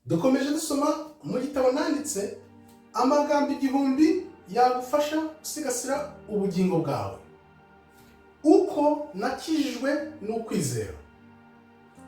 Dukomeje dusoma mu gitabo nanditse, amagambo 1000 yagufasha gusigasira ubugingo bwawe, uko nakijijwe n'ukwizera.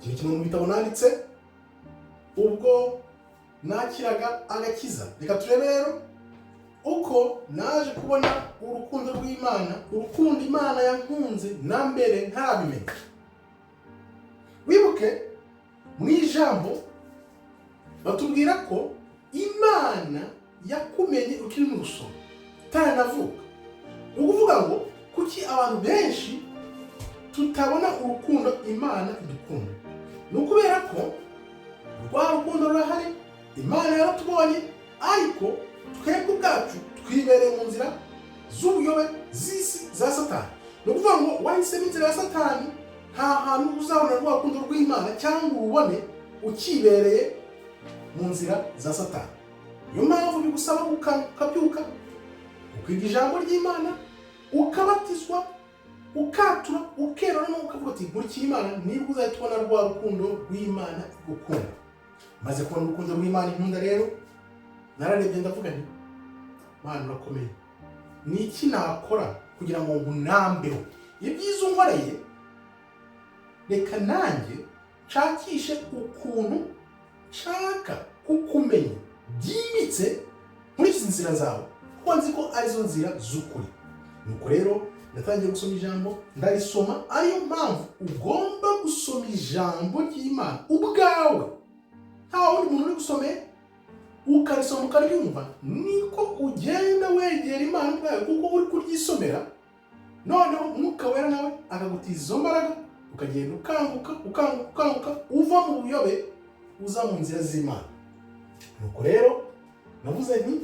Iki ni kimwe mu bitabo nanditse ubwo nakiraga agakiza. Reka turebe rero uko naje kubona urukundo rw'Imana, urukundo Imana yankunze na mbere ntarabimenya. Wibuke mu ijambo batubwira ko Imana yakumenye ukiri mu rusoro, utaranavuka. Ni ukuvuga ngo kuki abantu benshi tutabona urukundo Imana idukunda? Ni ukubera ko rwa rukundo rurahari, Imana yaratubonye, ariko twebwe ubwacu twibereye mu nzira z'ubuyobe z'isi za Satani. Ni ukuvuga ngo wahisemo inzira ya Satani, nta hantu uzabona rwa rukundo rw'Imana cyangwa urubone ukibereye mu nzira za Satani. Niyo mpamvu bigusaba ukabyuka, ukiga ijambo ry'Imana, ukabatizwa, ukatura, ukerura, no ukavuga uti: "Nkurikiye Imana." Nibwo uzahita ubona rwa rukundo rw'Imana igukunda. Maze kubona urukundo rw'Imana inkunda rero, nararebye ndavuga nti: "Mana, urakomeye. Ni iki nakora kugira ngo nkunambeho ibyiza unkoreye? Reka nanjye nshakishe ukuntu nshaka kukumenya byimbitse, nkurikiza inzira zawe, kuko nzi ko arizo nzira z'ukuri." Nuko rero natangiye gusoma ijambo, ndarisoma. Ariyo mpamvu ugomba gusoma ijambo ry'Imana ubwawe, nta wundi muntu uri gusomeye, ukarisoma ukaryumva. Niko ugenda wegera Imana ubwawe, kuko uri kuryisomera. Noneho Umwuka Wera nawe akagutiza izo mbaraga, ukagenda ukanguka, ukanguka, ukanguka, uva mu buyobe uza mu nzira z'Imana. Nuko rero navuze nti: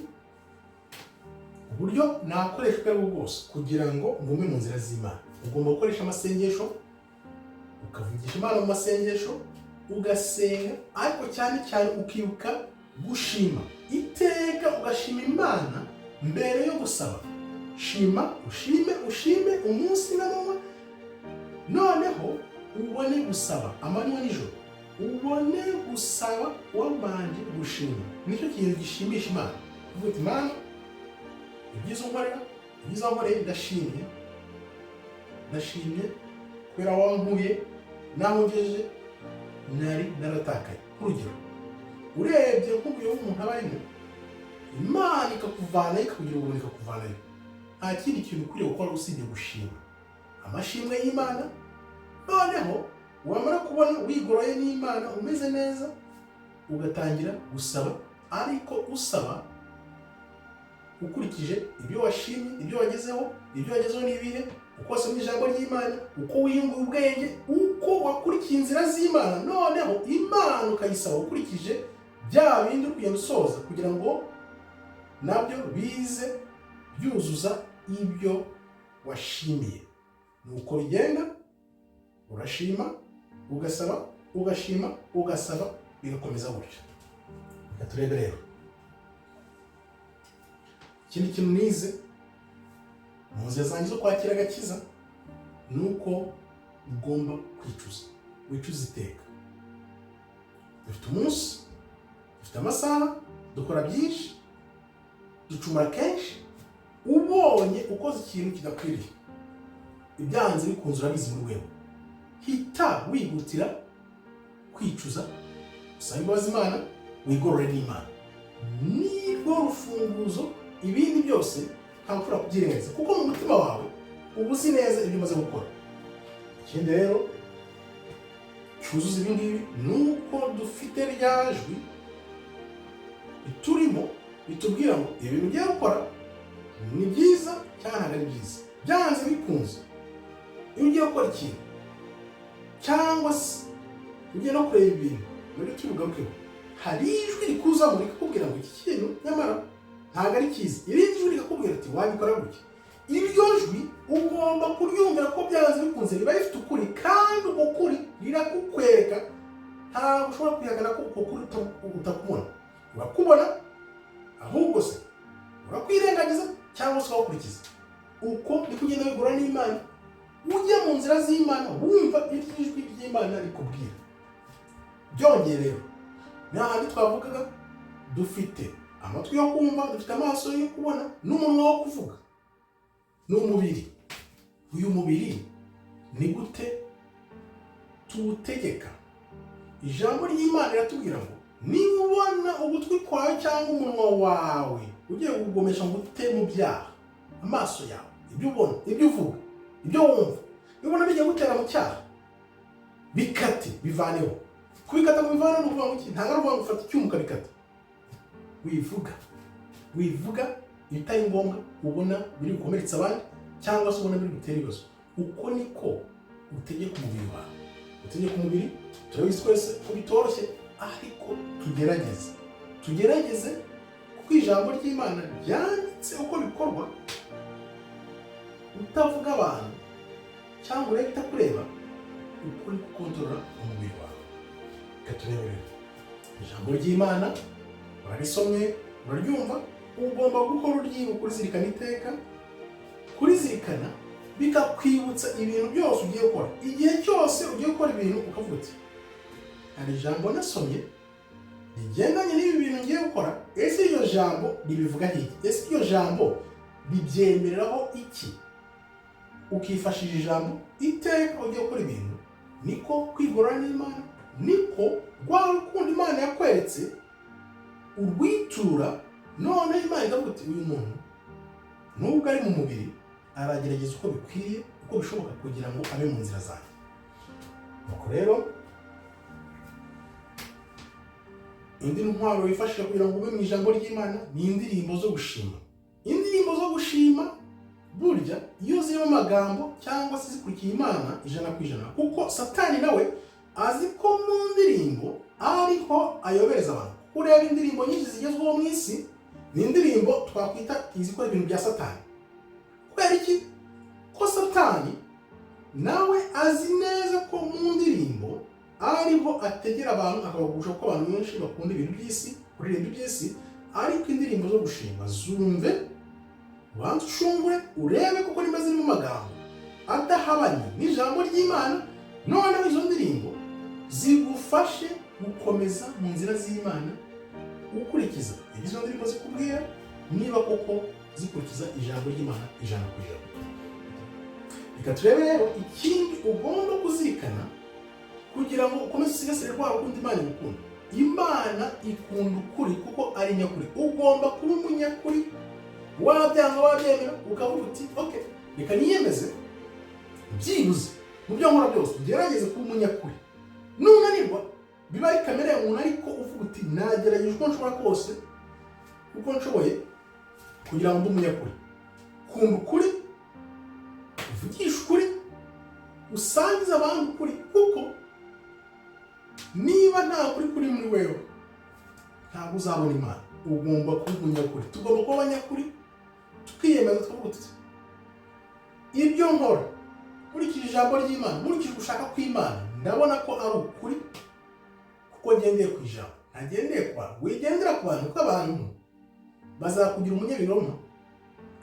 "Uburyo nakoresha ubwo aribwo bwose kugira ngo ngume mu nzira z'Imana." Ugomba gukoresha amasengesho, ukavugisha Imana mu masengesho, ugasenga, ariko cyane cyane ukibuka gushima iteka, ugashima Imana mbere yo gusaba. Shima, ushime, ushime umunsi n'amanywa, noneho ubone gusaba. Amanywa nijoro ubone gusaba wabanje gushima. Nicyo kintu gishimisha Imana, uvuga uti: "Imana, ibyiza unkorera, ibyiza wankoreye, ndashimye, ndashimye kubera wankuye naho ngejeje, nari naratakaye." Nk'urugero, urebye nk'ubuyobe umuntu aba arimo, Imana ikakuvanayo, ikakugira ubuntu, ikakuvanayo, nta kindi kintu ukwiriye gukora usibye gushima, amashimwe y'Imana. Noneho wamara kubona wigoroye n'Imana, umeze neza, ugatangira gusaba, ariko usaba ukurikije ibyo washimye, ibyo wagezeho. Ibyo wagezeho ni ibihe? Uko wasomye ijambo ry'Imana, uko wiyunguye ubwenge, uko wakurikiye inzira z'Imana. Noneho Imana ukayisaba ukurikije bya bindi uri kugenda usoza, kugira ngo nabyo bize byuzuza ibyo washimiye. Ni uko bigenda: urashima, ugasaba, ugashima, ugasaba, bigakomeza gutyo. Reka turebe rero ikindi kintu nize mu nzira zanjye zo kwakira agakiza, ni uko ugomba kwicuza, wicuza iteka. Dufite umunsi, dufite amasaha, dukora byinshi, ducumura kenshi. Ubonye ukoze ikintu kidakwiriye, ibyanze bikunze urabizi muri wewe, hita wihutira kwicuza, usaba imbabazi Imana, wigorore n'Imana. Nirwo rufunguzo. Ibindi byose ntabwo ushobora kubyirengagiza, kuko mu mutima wawe uba uzi neza ibyo umaze gukora. Ikindi rero cyuzuza ibi ngibi ni uko dufite rya jwi riturimo ritubwira ngo ibintu ugiye gukora ni byiza cyangwa ntabwo ari byiza. Byanze bikunze, iyo ugiye gukora ikintu cyangwa se ugiye no kureba ibintu muri tubigarukeho, hari ijwi rikuzamo rikakubwira ngo iki kintu nyamara ntabwo ari cyiza, irindi jwi rikakubwira ati wabikora gutya. Iryo jwi ugomba kuryumvira, ko byanze bikunze riba rifite ukuri, kandi uko kuri rirakukwereka. Ntabwo ushobora kwihakana ko uko kuri utakubona. Urakubona, ahubwo se urakwirengagiza cyangwa se ukawukurikiza. Uko niko ugenda wigura n'Imana, ujya mu nzira z'Imana, wumva iryo ijwi ry'Imana rikubwira. Byongeye rero Ni hahandi twavugaga, dufite amatwi yo kumva, dufite amaso yo kubona n'umunwa wo kuvuga n'umubiri. Uyu mubiri ni gute tuwutegeka? Ijambo ry'Imana riratubwira ngo niba ubona ugutwi kwawe cyangwa umunwa wawe ugiye kugomesha ngo ute mu byaha, amaso yawe, ibyo ubona, ibyo uvuga, ibyo wumva, iyo ubona bigiye gutera mu cyaha, bikate, bivaneho. Kubikata ngo bivaneho ni ukuvuga ngo iki? Ntabwo ari ukuvuga ngo ufata icyuma ukabikata. Wivuga, wivuga ibitari ngombwa, ubona biri bukomeretsa abandi cyangwa se ubona biri butere ibibazo. Uko niko utegeka umubiri wawe. Utegeka umubiri, turabizi twese ko bitoroshye, ariko tugerageze, tugerageze, kuko ijambo ry'Imana ryanditse uko bikorwa. Utavuga abantu cyangwa urebe itakureba, uko uri gukontorora umubiri wawe. Reka turebe rero ijambo ry'Imana. Urarisomye, uraryumva, ugomba guhora uryibuka, urizirikana iteka. Kurizirikana bikakwibutsa ibintu byose ugiye gukora. Igihe cyose ugiye gukora ibintu, ukavuga uti: "Hari ijambo nasomye rigendanye n'ibi bintu ngiye gukora. Ese iryo jambo ribivuga iki? Ese iryo jambo ribyemereraho iki?" Ukifashisha ijambo iteka ugiye gukora ibintu. Niko kwigorora n'Imana, niko rwa rukundo Imana yakweretse urwitura. None Imana ikavuga iti: "Uyu muntu nubwo ari mu mubiri, aragerageza uko bikwiye, uko bishoboka, kugira ngo abe mu nzira zanjye." Nuko rero indi ntwaro wifashisha kugira ngo ube mu ijambo ry'Imana ni indirimbo zo gushima. Indirimbo zo gushima burya iyo zirimo amagambo cyangwa se zikurikiye Imana 100%, kuko Satani nawe azi ko mu ndirimbo ariho ayobereza abantu. Ureba indirimbo nyinshi zigezweho mu isi, ni indirimbo twakwita izikora ibintu bya Satani. Kubera iki? Ko Satani nawe azi neza ko mu ndirimbo ariho ategera abantu, akabagusha, ko abantu benshi bakunda ibintu by'isi, kuririmba iby'isi. Ariko indirimbo zo gushima, zumve, ubanze ushungure, urebe koko niba zirimo amagambo adahabanye n'ijambo ry'Imana. Noneho izo ndirimbo zigufashe gukomeza mu nzira z'Imana, ukurikiza ibyo izo ndirimbo zikubwira, niba koko zikurikiza ijambo ry'Imana 100%. Reka turebe rero ikindi ugomba kuzirikana kugira ngo ukomeze usigasire rwa rukundo Imana igukunda. Imana ikunda ukuri kuko ari nyakuri. Ugomba kuba umunyakuri, wabyanga wabyemera, ukavuga uti: "Ok, reka niyemeze, byibuze mu byo nkora byose ngerageze kuba umunyakuri." Nunanirwa, biba ari kamere ya muntu, ariko uvuga uti: "Nagerageje uko nshobora kose, uko nshoboye, kugira ngo mbe umunyakuri." Kunda ukuri, uvugishe ukuri, usangize abandi ukuri, kuko niba nta kuri kuri muri wewe, ntabwo uzabona Imana. Ugomba kuba umunyakuri. Tugomba kuba abanyakuri, tukiyemeza, tukavuga tuti: "Ibyo nkora nkurikije ijambo ry'Imana, nkurikije ugushaka kw'Imana, ndabona ko ari ukuri, kuko ngendeye ku ijambo, ntagendeye ku bantu." Wigendera ku bantu, kuko abantu bazakugira umunyabinyoma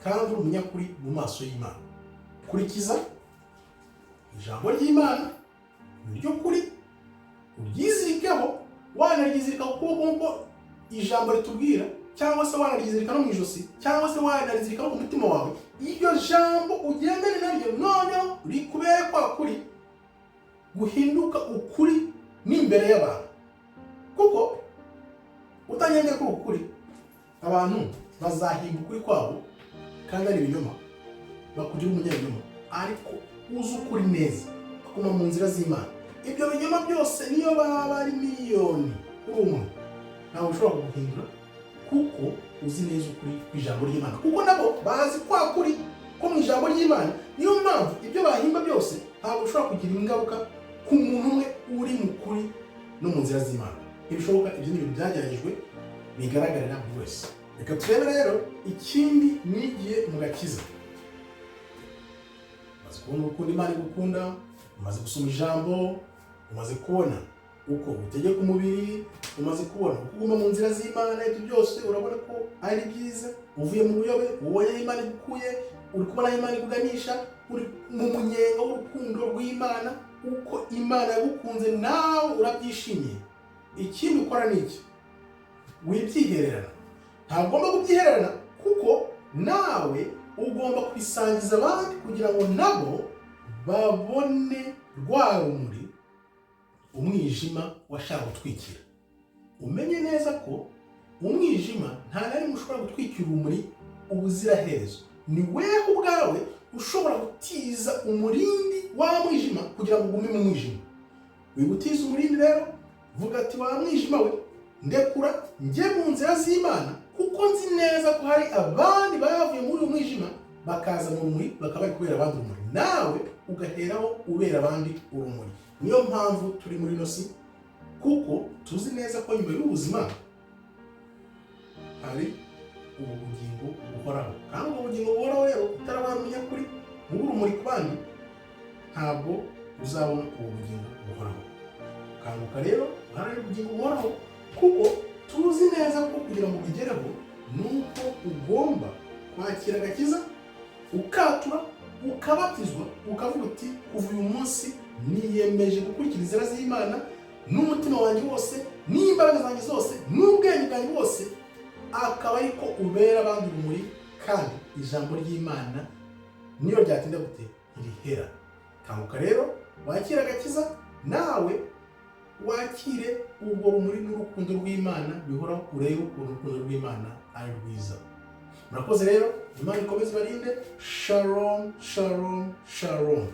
kandi uri umunyakuri mu maso y'Imana. Kurikiza ijambo ry'Imana, ni ryo kuri, uryizirikeho. Wanaryizirika ku kuboko nk'uko ijambo ritubwira, cyangwa se wanaryizirika no mu ijosi, cyangwa se wanarizirika no ku mutima wawe, iryo jambo ugendane naryo, noneho rikubere kwa kuri guhinduka ukuri n'imbere y'abantu. Kuko utagendeye kuri uku kuri, abantu bazahimba ukuri kwabo kandi ari ibinyoma, bakugira umunyabinyoma. Ariko uzi ukuri neza, ukaguma mu nzira z'Imana, ibyo binyoma byose, niyo baba ari miliyoni kuri umwe, ntabwo ushobora kuguhindura, kuko uzi neza ukuri kw'ijambo ry'Imana, kuko nabo bazi kwa kuri ko mu ijambo ry'Imana. Niyo mpamvu ibyo bahimba byose ntabwo bishobora kugira ingaruka ku muntu umwe uri mu kuri no mu nzira z'Imana. Ntibishoboka. Ibyo ni ibintu byageragejwe, bigaragarira buri wese. Reka turebe rero ikindi nigiye mu gakiza. Umaze kubona urukundo Imana igukunda, umaze gusoma ijambo, umaze kubona uko utegeka umubiri, umaze kubona uko uguma mu nzira z'Imana. Ibyo byose urabona ko ari byiza. Uvuye mu buyobe, ubonye aho Imana igukuye, uri kubona aho Imana ikuganisha, uri mu munyenga w'urukundo rw'Imana. Uko Imana yagukunze nawe urabyishimiye. Ikindi ukora ni iki? Wibyihererana, ntabwo ugomba kubyihererana, kuko nawe ugomba kubisangiza abandi kugira ngo nabo babone rwa rumuri umwijima washaka gutwikira. Umenye neza ko umwijima nta na rimwe ushobora gutwikira urumuri ubuziraherezo. Ni weho ubwawe ushobora gutiza umurindi wa mwijima kugira ngo ugume mu mwijima. Wigutiza umurindi rero, vuga ati: "Wa mwijima we, ndekura njye mu nzira z'Imana, kuko nzi neza ko hari abandi bavuye muri uyu mwijima bakaza mu rumuri, bakaba bari kubera abandi urumuri." Nawe ugaheraho ubera abandi urumuri. Niyo mpamvu turi muri ino si, kuko tuzi neza ko nyuma y'ubuzima hari ubu bugingo buhoraho. Kandi ubwo bugingo buhoraho rero, utarabaye umunyakuri ngo urumuri ku bandi, ntabwo uzabona ubu bugingo buhoraho. Kanguka rero, uharanire ubugingo buhoraho, kuko tuzi neza ko kugira ngo ubigereho ni uko ugomba kwakira agakiza, ukatura, ukabatizwa, ukavuga uti: "Kuva uyu munsi niyemeje gukurikira inzira z'Imana n'umutima wanjye wose, n'imbaraga zanjye zose, n'ubwenge bwanjye bwose." Akaba ariko ubera abandi urumuri. Kandi ijambo ry'Imana niyo ryatinda gute ntirihera. Kanguka rero, wakire agakiza, nawe wakire urwo rumuri n'urukundo rw'Imana bihoraho, urebe ukuntu urukundo rw'Imana ari rwiza. Murakoze rero, Imana ikomeze ibarinde. Shalom, shalom, shalom.